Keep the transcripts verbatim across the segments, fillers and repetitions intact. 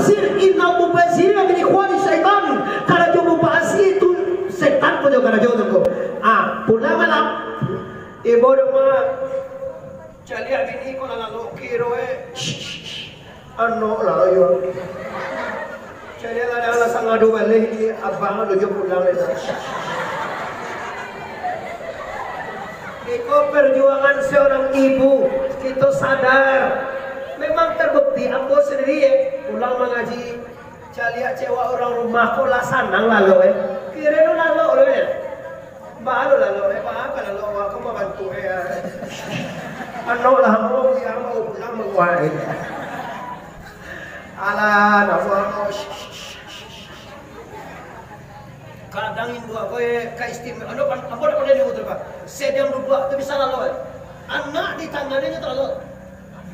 Sir, innal mubazirina min ikhwani syaitan. Karajo mubazir tu setan punyo karajo tu ko. Ah, pulang malam. Ibu rumah. Caliak bini ko lah lalok kiro, eh. Shh, shh, shh. Anok lah, yo. Caliak lah, dah lah sangadu baleh ni, abang lah tujuah pulang, eh. Iko perjuangan seorang ibu, kito sadar. Memang terbukti, ambo sendiri, eh, pulang mangaji, caliak cewek urang rumah ko lah sanang lalok, eh. Kiro lalok lo, eh. Baru lalok, eh, baa ka lalok, awak ko mambantu, eh. Anok lah, ambo, yang bawa pulang, bawa, eh. Alah, nak buat, oh, shh, shh, shh, shh, shh. Kadang induak ko, eh, kaistimewa-, anu, pan-, ambo dak pandai diutur, Pak. Sadang duduak tu bisa lalok, eh. Anak di tangan inyo tu lalok.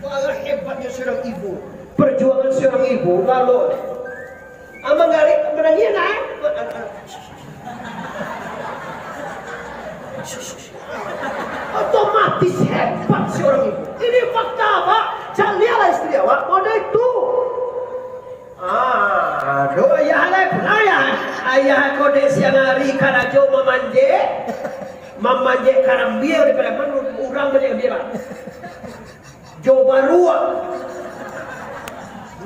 Wah, hebatnya seorang ibu. Perjuangan seorang ibu, lalok. Ah, manggarik, manangih anak, eh. Otomatis hebat seorang ibu. Ini fakta, Pak. Caliaklah istri awak model itu. Ah, aduh, ayah lai pulang, ayah. Ayah ko dek siang hari karajo mamanjek, mamanjek karambia di Pariaman, urang manjek karambia, Pak. Jo baruak.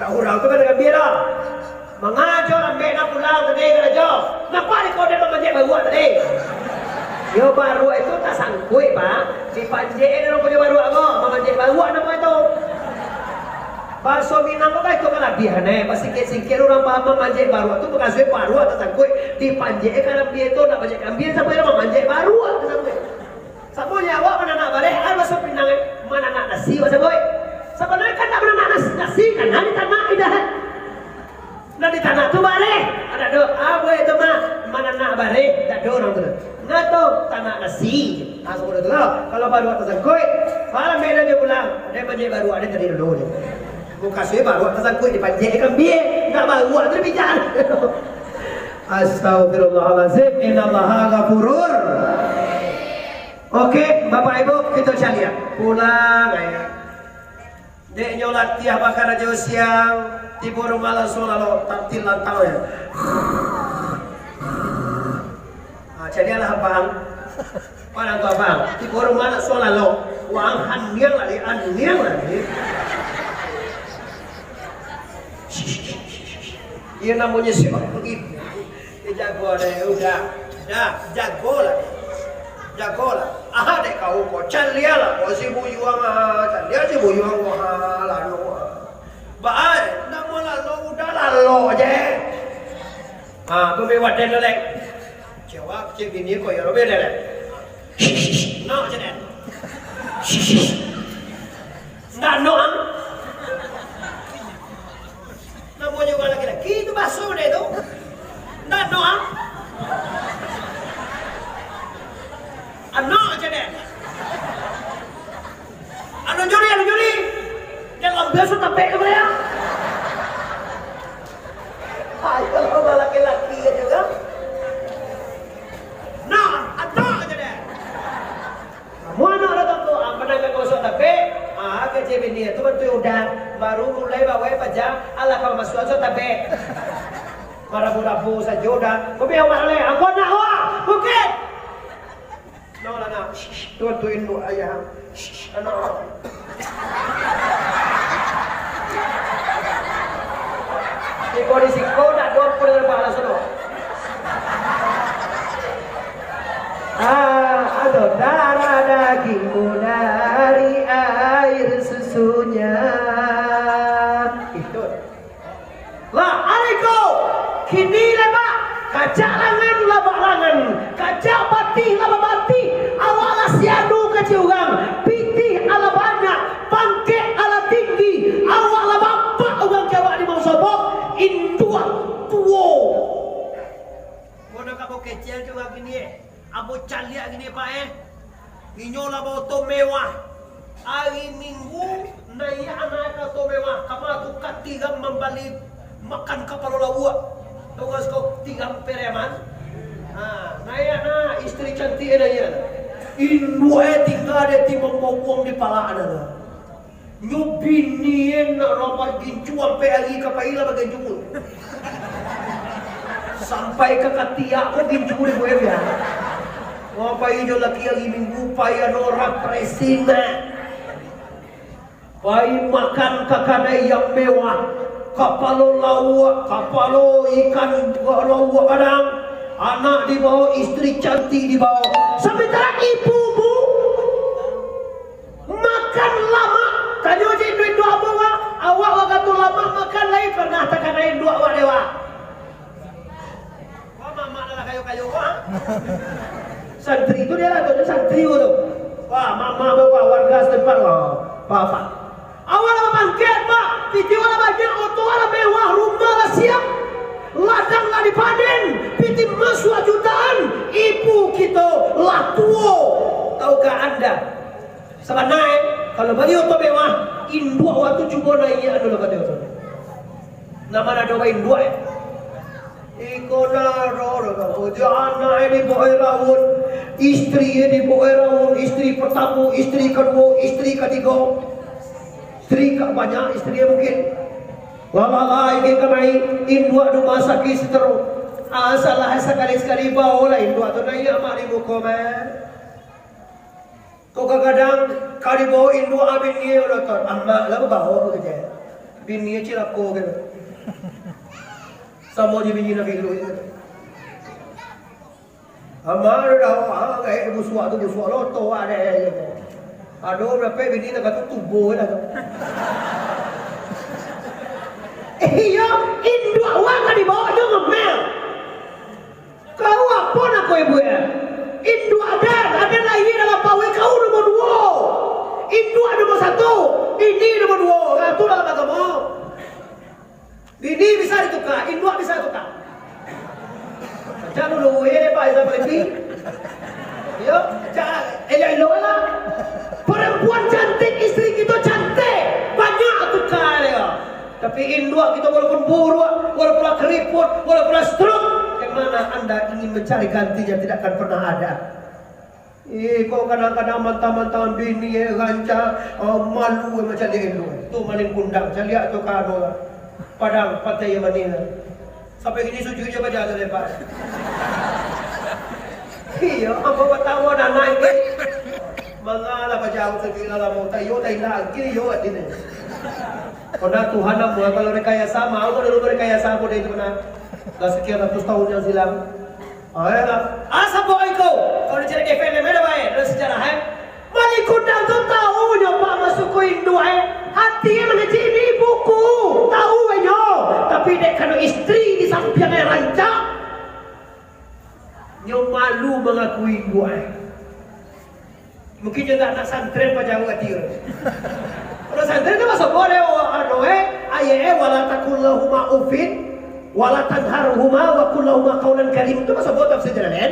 Ndak, urang tu kan karambia dah. Mangajo lambek nak pulang tadi karajo. Napa di kau dia mamanjek baruak tadi? Yo, baruak itu tasangkuik, Pak. Dipanjek urang punyo baruak ko, mamanjek baruak namo itu. Baso Minang ko kan itu kalabiahan, eh. Basingkek-singkek urang paham mamanjek baruak tu, mukasuik baruak tasangkuik, dipanjek karambia tu, nak manjek karambia, sampai urang mamanjek baruak tasangkuik. Samo jo awak mananak bareh, ai baso Pinang, eh, mananak nasi, baso boy. Sabananyo kan nak mananak nasi, nasi kan nak ditanak, indak? Nan ditanak tu bareh. Ado, ado, ah, buek tu mah, mananak bareh, dak ado urang tu. Nah tu, tanak nasi. Ah, samo tu lah. Kalau baruak tasangkuik, malam beda jo pulang. Ado manjek baruak ado tadi dulu ni. Mukasuik baruak tasangkuik dipanjek ikan biak, ndak baruak tu dipijar. Astagfirullahalazim, innallaha ghafurur. Oke, Bapak Ibu, kito caliak. Pulang, eh. Dek nyo latiah bakarajo siang, tibo rumah langsuang lalok, taktil lantang, eh. Ah, caliaklah, Abang. Padang tu, Abang. Tibo rumah langsuang lalok. Wang haniang lagi, aniang lagi. Iyo namonyo si Bang Ibu. Dijago deh, udah. Dah, jagolah. Jagolah. Ah, dek kau ko, caliaklah ko si Buyuang, ah, caliak si Buyuang ko, ah, lanu, ah. Baai, namo lalo, udah lalo je. Ah, bumi waden lelek. Jawab, cik bini ko, ya, Robi, lelek. Nak, cik, eh. Ndak, no, ah. Namonyo urang laki-laki tu baso deh tu. Ndak, no, ah. Anak aja deh. Anu juri, anu juri. Jan ambiak sudah tapek tu, ya. Ayo, urang laki-laki aja kan. Nah, anak aja deh. Mun anak datang tu, ah, pandang ka kosong tapek, ah, kecek bini tu bantuak udah, baru mulai bawai paja, alah ka masuak suak tapek. Marabu-rabu sajo udah. Kami awak leh, aku anak awak, bukit. No lah, nak. Shh, shh, tu, tu induk ayah. Shh, shh, anak awak. Iko di siko, nak dua puluh lima lah, sono. Ah, atau darah dagingmu dari air susunya. Itu. Lah, ari ko, kini lah, Pak, kacak langan, labak langan, kacak batih, labak batih, awak lah si anu kacik urang, pitih alah banyak, pangkek alah tinggi, awak lah bapak urang ka awak di mangso bok, induak tuo. Bodoh kabo kecil tu urang kini, eh. Ambo caliak gini, Pak, eh. Inyo lah baoto mewah. Ari Minggu, naiak anak ka oto mewah. Kama tu ka tiram mambali makan kapalo lauak. Tau nggak siko tiram Pariaman? Ha, naiak nah, istri cantik naiak. Induak eh tingga dek ti mambuang di palak nah. Nyo bini nak rapat gincu, sampai ari ka pai lah bagincu. Sampai ka katiak ko gincu di buah dia. Wah, pai jo laki hari Minggu, pai ado refreshing nak. Pai makan ka kadai yang mewah. Kapalo lauak, kapalo ikan, lauak gadang. Anak dibawa, istri cantik dibawa. Sementara ibu-ibu makan lamak. Tanyo je induak-induak apo, Wak? Awak wakatu lamak makan lai pernah takana induak awak dek, Wak? Wah, mamak lah kayo-kayo, Wak. Santri tu dia lah, tu santri tu. Wah, mamak bawa warga setempat, wah. Bapak. Awak lah bapangkek, Pak. Pitih awak lah banyak, oto awak lah mewah, rumah lah siap. Ladang lah dipanen, pitih emas lah jutaan. Ibu kito lah tuo. Tahukah Anda? Sabananyo, kalau bali oto mewah, induak awak tu cubo naiak dulu ka oto. Nan ma ado induak, eh? Iko naro, naro, anak e dibaok rawon, istri e dibaok rawon, istri pertamo, istri kaduo, istri katigo. Istri ka banyak, istri e mungkin. Lah, lah, lah, iko ka mai, induak di rumah sakik stroke. Asalah sakali-sakali baolah induak tu naiak mak di muko, mah. Kok kadang-kadang ka dibaok induak bini e udah kan, amak lah babaok ke je. Bini e cilako kan. Samo je bini Nabi Lut. Amak dah, ah, gaek busuak tu, busuak loto ado je. Ado berapa bini nak katu tubuh dah tu. Iyo, induak wak ka dibaok jo ngemel. Kau apo nak kau ibu e? Induak aden, aden lahia dalam paruik kau nomor duo. Induak nomor satu, bini nomor duo. Nah, tu dalam agamo. Bini bisa dituka, induak bisa tuka. Macam dulu, eh, Pak Isa Filipi. Yo, cak elok-elok lah. Perempuan cantik, istri kita cantik. Banyak tuka dia. Tapi induak kita walaupun buruak, walaupun lah keriput, walaupun lah stroke, yang mana anda ingin mencari gantinya tidak akan pernah ada. Eh, kok kadang-kadang mantang-mantang bini, eh, rancak, ah, malu, eh, macam dia induak. Tu maling kundang, caliak tu ka anu lah. Padang, Pantai Yamani lah. Sampai kini sujud je baja tu lepas. Iyo, ambo batawa anak ini. Mangalah baja tu gila lah, mau tayo, tayo lagi, yo, artinya. Kona Tuhan ambo, kalau rekayasa, mau dulu rekayasa, mau dari mana? Lah sekian ratus tahun yang silam. Ah, ya lah. Ah, sabuik iko. Kalau dicari di film, ada baik dalam sejarah, eh. Maling kundang tu tahu nyo, Pak, masuk ko induak, eh. Hati e mangecek ini ibuku. Tahu, eh, nyo. Tapi dek kano istri di sampiang e rancak. Nyo malu mangakui induak, eh. Mungkin nyo ndak nak santren pajauah ati. Kalau santren tu maso boleh, oh, anu, eh, ayat, eh, "Wala taqul lahuma uffin, wala tanharhuma, wa qul lahuma qaulan karim." Tu maso boleh tafsir jalan, eh?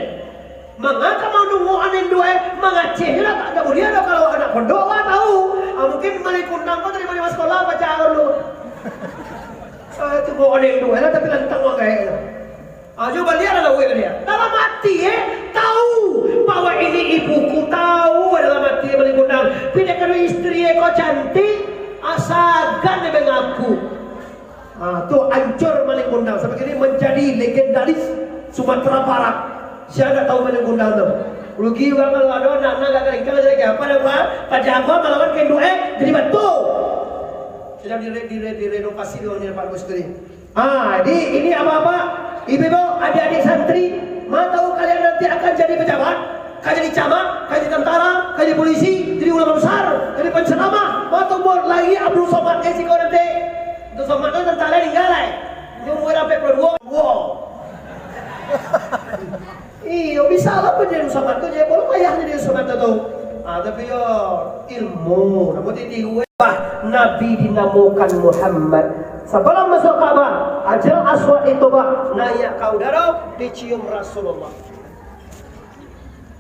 Manga ka mandungo anak induak, eh, mangaceh lah, tak ada boleh ado kalau anak pondok, wah, tahu. Ah, mungkin maling kundang ko tarimo di sekolah, baca dulu. Ah, tu bawa anak induak lah, tapi lantang wang gaek lah. Ah, jo baliak lah, weh, baliak. Dalam hati, eh, tahu bahwa ini ibuku, tahu dalam hati maling kundang. Pindah ka istri, eh, kok cantik, asagan dia mengaku. Ah, tu ancur maling kundang. Sampai kini menjadi legendaris Sumatera Barat. Siapa tak tahu maling kundang tu? Rugi urang kalau ada anak-anak agak kalingkang, jadi apa dah, Pak? Pajago malawan kenduk, eh, jadi batu. Sedang dire-, dire-, direnovasi dia orang ni, Pak Mustri. Ah, jadi ini apa-apa, ibu-ibu, adik-adik santri, ma tahu kalian nanti akan jadi pejabat, ka jadi camat, ka jadi tentara, ka jadi polisi, jadi ulama besar, jadi penceramah, ma tahu buat lagi Abdul Somad di siko nanti. Abdul Somad tu tentara tinggal, eh. Dia umur sampai puluh dua. Wow. Iyo, bisa lah pun jadi Abdul Somad tu, jadi, belum payah jadi Abdul Somad tu. Ah, tapi yo, ilmu, namo titiru, eh. Bah, Nabi dinamokan Muhammad. Sabalum masuk Ka'bah, Hajar Aswad itu, bah, naiak ka udaro, dicium Rasulullah.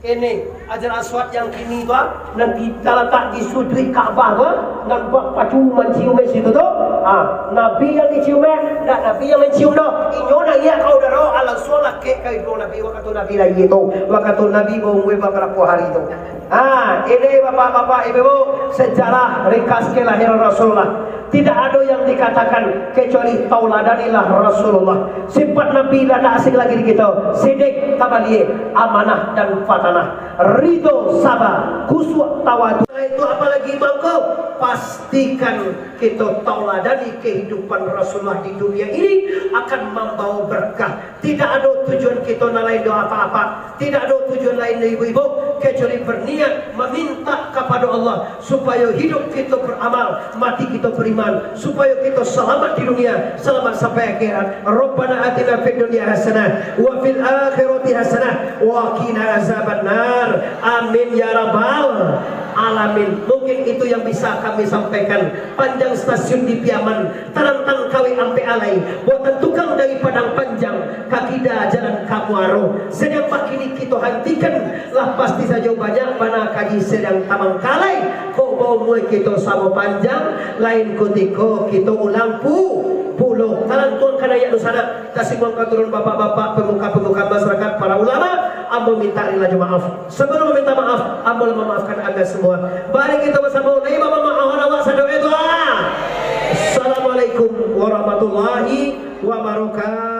Ini Hajar Aswad yang kini tu, ah, nan talatak di suduik Ka'bah tu, ah, nan ba-, pacu mancium di situ tu. Ha, Nabi yang dicium, eh? Ndak Nabi yang mencium doh. Inyo naiak ka udaro, alansuang lakek ka iduang Nabi wakatu Nabi lahia tu. Wakatu Nabi baumua babarapo hari tu. Ha, ini bapak-bapak, ibu-ibu, sejarah ringkas kelahiran Rasulullah. Tidak ado yang dikatakan kecuali tauladanilah Rasulullah. Sifat Nabi lah tak asing lagi di kita. Sidik, tabaliak, amanah dan fatanah. Ridho, sabar, khusyuk, tawadu. Itu apalagi mangko, pastikan kito tauladani kehidupan Rasulullah di dunia ini akan mambawa berkah. Tidak ado tujuan kito nan lain doh apak-apak. Tidak ado tujuan lain dari ibu-ibu kecuali berniat meminta kepada Allah supayo hidup kito beramal, mati kito beriman, supayo kito salamat di dunia, salamat sampai akhirat. Rabbana atina fid dunya hasanah wa fil akhirati hasanah wa qina azabannar. Amin ya rabbal alamin. Mungkin itu yang bisa kami sampaikan. Panjang stasiun di Piaman, tarantang kawik ampek alai, buatan tukang dari Padang Panjang, ka kida jalan ka Muaro. Sadang bakini kito hantikan, lah pasti sajo banyak bana kaji sadang tamangkalai. Kok baumua kito samo panjang, lain kutiko kito ulang pu-, pulo. Talantuang ka naiak dunsanak, tasimuang ka turun bapak-bapak, pemuka-pemuka masyarakat, para ulama, ambo minta rila jo maaf. Sabalun maminta maaf, ambo lah mamaafkan anda samua. Mari kito basamo, lai mamaafkan awak sadoe tu, ah. Assalamualaikum warahmatullahi wabarakatuh.